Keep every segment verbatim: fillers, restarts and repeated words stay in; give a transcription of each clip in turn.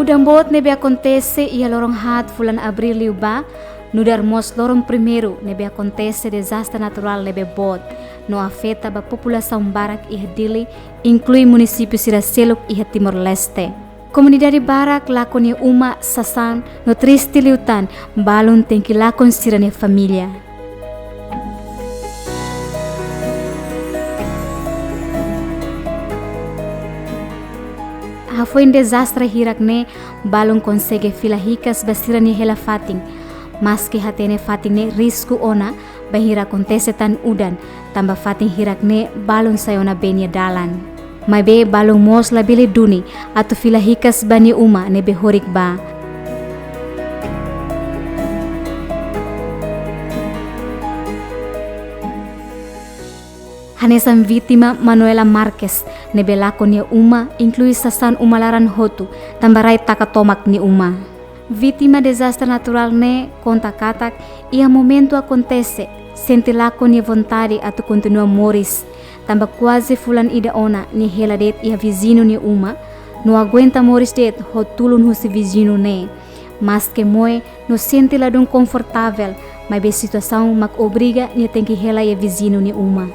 Udan boot ne'ebé akontese iha loron haat fulan Abríl liubá, nu'udar mós loron primeiru ne'ebé akontese dezastre naturál ne'ebé boot, no afeta ba populasaun barak iha Dili, inklui munisípiu sira seluk iha Timor-Leste. Komunidade barak lakon nia uma, sasán, no triste liután, balun tenke lakon sira-nia família. Hafoin dezastre hirak ne'e, balun konsege fila hikas ba sira-nia hela fatin. Maske hatene fatin ne'e risku ona, bainhira akontese tan udan, tanba fatin hirak ne'e balun sai ona bee nia dalan. Maibé balun mós labele duni atu fila hikas ba nia uma ne'ebé horik bá. Hanesan vítima Manuela Marques, ne'ebé lakon nia uma, inklui sasán uma laran hotu, tanba rai taka tomak nia uma. Vítima dezastre naturál ne'e konta katak, iha momentu akontese, sente lakon nia vontade atu kontinua moris, tanba kuaze fulan ida ona nia hela de'it iha viziñu nia uma, no aguenta moris de'it ho tulun husi viziñu ne'e. Maske moe no sente ladún konfortavel, maibé situasaun mak obriga nia tenke hela iha viziñu nia uma.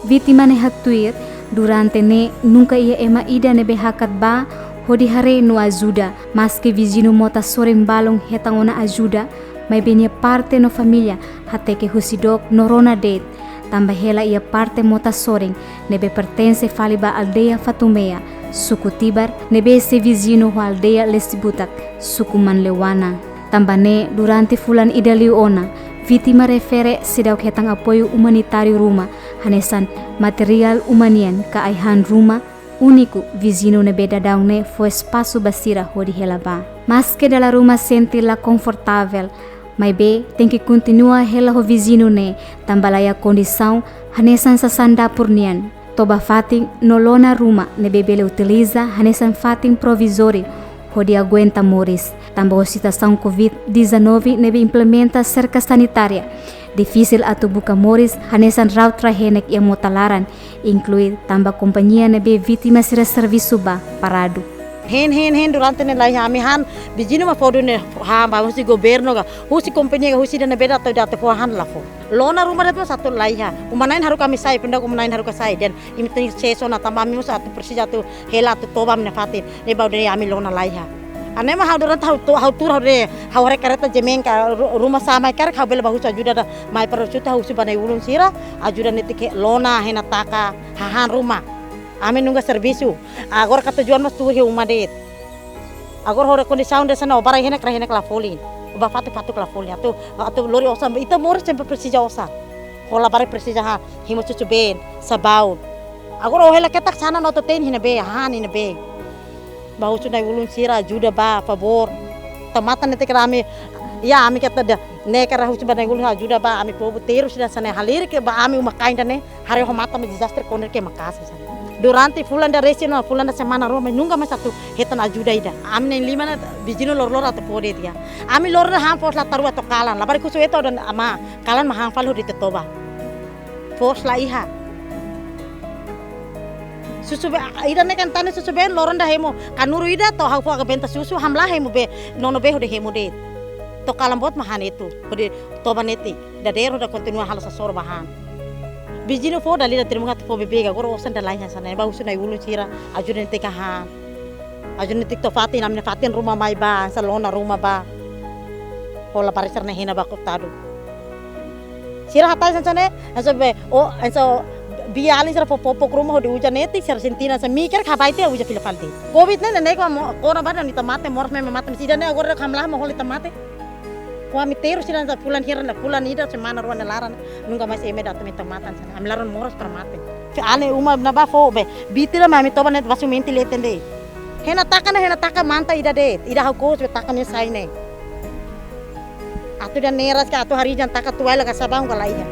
Vítima ne'e haktuir, durante ne'e nunka iha ema ida ne'ebé hakat bá hodi haree no ajuda. Maske viziñu mota sorin balun hetan ona ajuda, maibé nia parte no família hateke husi dook no rona de'it, tanba hela iha parte mota sorin ne'ebé pertense fali ba aldeia Fatumea, suku Tibar, ne'ebé sei viziñu ho aldeia Lesibutak, suku Manleuana. Tanba ne'e, durante fulan ida liu ona, vítima refere seidauk hetan apoiu umanitáriu ruma, hanesan materiál uma nian ka ai-han ruma, úniku viziñu ne'ebé daudaun ne'e fó espasu ba sira hodi hela bá. Maske dala ruma sente la konfortavel, maibé tenke kontinua hela ho viziñu ne'e, tanba laiha kondisaun hanesan sasán dapur nian. Toba fatin no lona ruma ne'ebé bele utiliza hanesan fatin provizóriu hodi aguenta moris. Tanba ho situasaun covid dezanove ne'ebé implementa serka sanitária, difisil atu buka moris hanesan raut rai-henek iha mota laran, inklui tanba kompañia ne'ebé vítima sira servisu bá paradu. Hein, hein, hein, durante ne'e laiha ami han, viziñu mak fó duni han ba husi governu ka, husi kompañia ka, husi ida ne'ebé atu, atu fó han la fó. Lona ruma de'it mós atu laiha. Uma-na'in haruka ami sai, pinda uma-na'in haruka sai, dehan imi tenke sees ona tanba ami mós atu presiza atu hela atu toba ami-nia fatin. Ne'ebé ha'u dehan ami lona laiha. Hanesan ha'u durante ha'u tu-, ha'u tuur ha'u dehan, ha'u haree kareta jemen ka ru-, ruma sa'e mai karik ha'u bele bá husu ajuda ida mai para suta ha'u husu ba na'i-ulun sira, ajuda netik lona hena taka hahán ruma. Ami nunka servisu. Agora katujuan mós tuur iha uma de'it. Agora ho kondisaun hanesan ne'e, ó bá rai-henek, rai-henek la folin. Ó bá fatuk, fatuk la folin. Atu, atu lori osan, ita moris sempre presiza osan. Ó labarik presiza han, hemu susubeen, sabaun. Agora ó hela ketak hanesan ne'e, ó te'in iha ne'ebé, han iha ne'ebé. Bá husu na'i-ulun sira ajuda bá, favór. Tau matan netik ami, ya, ami keta da, ne'e kera husu ba na'i-ulun ajuda bá, ami povu terus hanesan ne'e, halerik ba ami uma-kain ida-ne'e, haree ho matan ami dezastre kona ke makasi hanesan ne'e. Durante fulan ida resin, fulan ida semana rua, mas nunka mais atu hetan ajuda ida. Ami na'in-lima ne'e viziñu loroloron atu fó de'it. Ami loron han foos la taru atu kalan. Labarik husu ita dehan amá, kalan mak han fali hodi ita toba. Foos laiha. Susubeen, ida-ne'e kan tane susubeen loron ida hemu. Kanuru ida to'o ha'u fó agora benta susu, hamlaha hemu bee, nono bee hodi hemu de'it. To'o kalan boot mak han etu, hodi toba netik. Dadeer hodi kontinua halo sasoro bá han. Viziñu fó dala ida terima atu fó bebé ka, agora osan ida laiha hanesan ne'e, bá husu na'i-ulun sira ajuda netik han. Ajuda netik to'o fatin, ami-nia fatin ruma mai bá, hanesan lona ruma bá. Ho labarik sira-ne'e hena bá kotadu. Sira hatais hanesan ne'e, hanesan be, o, hanesan bee alin sira fó popok ruma hodi uza netik, sira sente hanesan mikir ka bai te uza fila fali de'it. Covid ne'e, ne'e, ne'e, kona bá dehan ita mate, moras meme mate, mas ida-ne'e agora hamlaha mak hola ita mate. Ho ami terus sira hanesan fulan hira ne'e, fulan ida semana rua ne'e laran, nunka mais ema atu mai toba matan hanesan ne'e. Ami laran moras para mate. Ami-nia uma ne'ebá fó be, bitir ami toba ne'e basu menti leten de'it. Hena taka ne'e, hena taka manta ida de'it, ida ha'u kous be taka ne'e sai ne'e. Atu dehan neras ka, atu harijan taka tuaila ka sabaun ka laiha.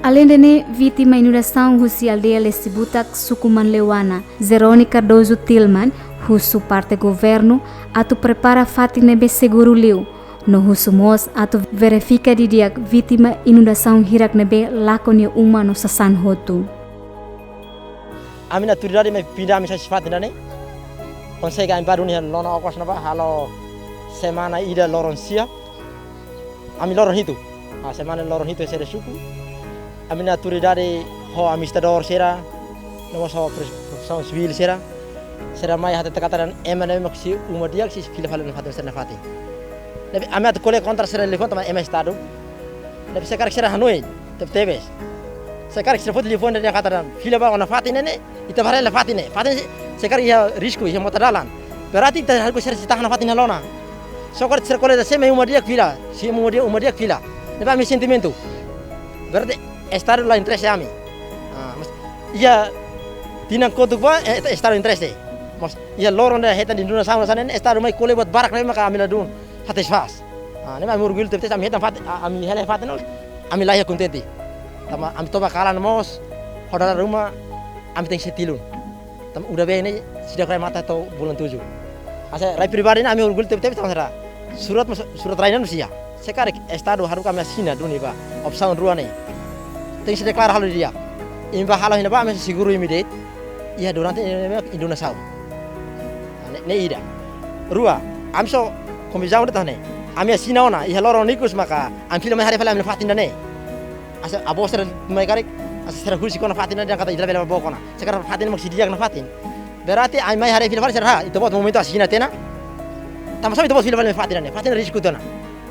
Aleinde ne'e, vítima inundasaun husi aldeia Lesibutak, suku Manleuana, Zeroni Cardoso Tilman, husu parte governu atu prepara fatin ne'ebé seguru liu, no husu mós atu verifika didi'ak vítima inundasaun hirak ne'ebé lakon nia uma no sasán hotu. Ami-nia autoridade mai pinda ami sai husi fatin ida-ne'e. Konsege ami bá duni iha lona okos ne'ebá, halo semana ida loron sia. Ami loron hitu. Ah, semana loron hitu iha sira suku. Ami-nia autoridade ho ami estadór sira, no mós ho pres-, protesaun sivíl sira. Sira mai hatete katak ema ne'e mak sei uma di'ak, sei fila fali ona fatin, sira-nia fatin. Ne'ebé ami atu ko'alia kontra sira liafuan tanba ema estadu. Ne'ebé se karik sira hanoin tebetebes. Se karik sira foti liafuan dehan katak fila ba ona fatin ne'e, ita bá haree hela fatin ne'e. Fatin se, se karik iha risku, iha mota dalan. Berarti ita harus sira sei tahan ona fatin iha lona. Só karik sira ko'alia dehan se ema uma di'ak fila, se ema uma di'ak, uma di'ak fila. Ne'ebé ami sentimentu. Berarti estadu la interese ami. Ah, mas iha tinan kotuk bá, eh, estadu interese. Mas iha loron ida hetan di duna sama sana ne'e, estadu mai ko'alia buat barak ne'ebé maka ami ladún satisfás. Ah, ne'ebé ami orgullu tebes, ami hetan fatin, ah, ami hela fatin ne'e, ami laiha kontente. Tanba ami toba kalan mós, ho dala ruma, ami tenke sei tilun. Tanba uda be ne'e, seidauk rai mata to'o bulan tujuh. Hanesan rai pribadi ne'e, ami orgullu tebes tanba sira. Surat mas, surat rai ne'e sia. Se karik estadu haruka ami asina duni ba opsaun rua ne'e. Tenke sei deklara halo di'ak. Imi bá halo iha ne'ebá ami seguru imi de'it. Iha durante ne'e, ne'e, ne'e, ne'e duna sa'u. Ne'e, ne'e ida. Rua, ami só komisaun de'it ne'e. Ami asina ona, iha loron ikus maka, ami fila mai haree fali ami fatin ida-ne'e. Hanesan avó sira mai karik, hanesan sira husik ona fatin ida-ne'e katak ita labele book ona. Se karik fatin mak sei di'ak ona fatin. Berarti ami mai haree fila fali sira, ha, ita-boot momentu asina tiha ona. Tanba sá ita-boot fila fali fatin ida-ne'e, fatin risku tiha ona.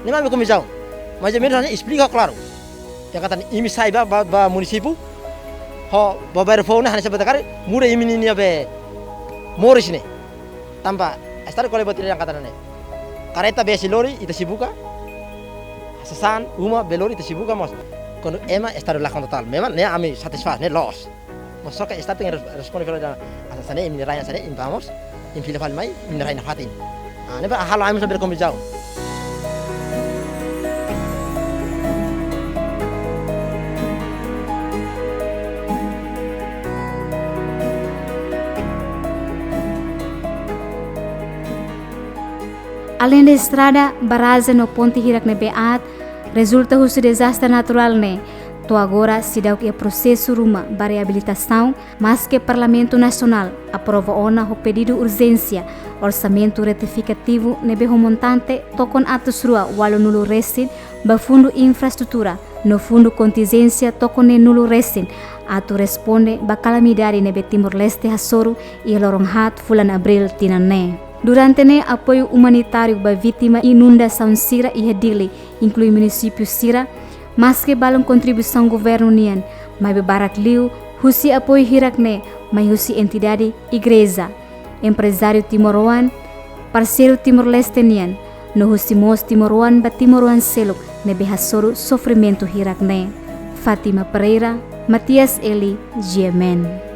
Ne'e mak ami komisaun. Mais ou menus hanesan esplika klaru. Dehan katak imi sai ba, ba, ba munisípiu. Ho, ba bairru foun ne'e hanesan bá karik, muda imi-nia be moris ne'e. Tanba, estadu ko'alia buat ida dehan katak ne'e. Kareta be sei lori, ita sei buka. Sasán, uma, be lori, ita sei buka mós. Kuandu ema estadu lakon totál. Memang ne'e ami satisfás, ne'e loos. Mas só ke estadu tenke res-, responde fali dehan, hanesan ne'e, imi-nia rai hanesan ne'e, imi vamos, imi fila fali mai, imi-nia rai iha fatin. Ah, ne'ebé halo ami sambil komisaun. Aleinde estrada, barrajen no ponte hirak ne'ebé aat rezulta husi dezastre naturál ne'e, to'o agora seidauk iha prosesu ruma ba reabilitasaun, maske Parlamentu Nasionál aprova ona ho pedidu urjénsia orsamentu retifikativu ne'ebé ho montante tokon atus rua ualunulu resin ba Fundu Infraestrutura no Fundu Kontinjénsia tokon neenulu resin atu responde ba kalamidade ne'ebé Timor-Leste hasoru iha loron haat fulan Abríl tinan ne'e. Durante ne'e apoiu umanitáriu ba vítima inundasaun sira iha Dili, inklui munisípiu sira, maske balun kontribuisaun governu nian, maibé barak liu husi apoiu hirak ne'e mai husi entidade, igreja, emprezáriu timoroan, parseiru Timor-Leste nian, no husi mós timoroan ba timoroan seluk ne'ebé hasoru sofrimentu hirak ne'e. Fátima Pereira, Matias Eli, G M N.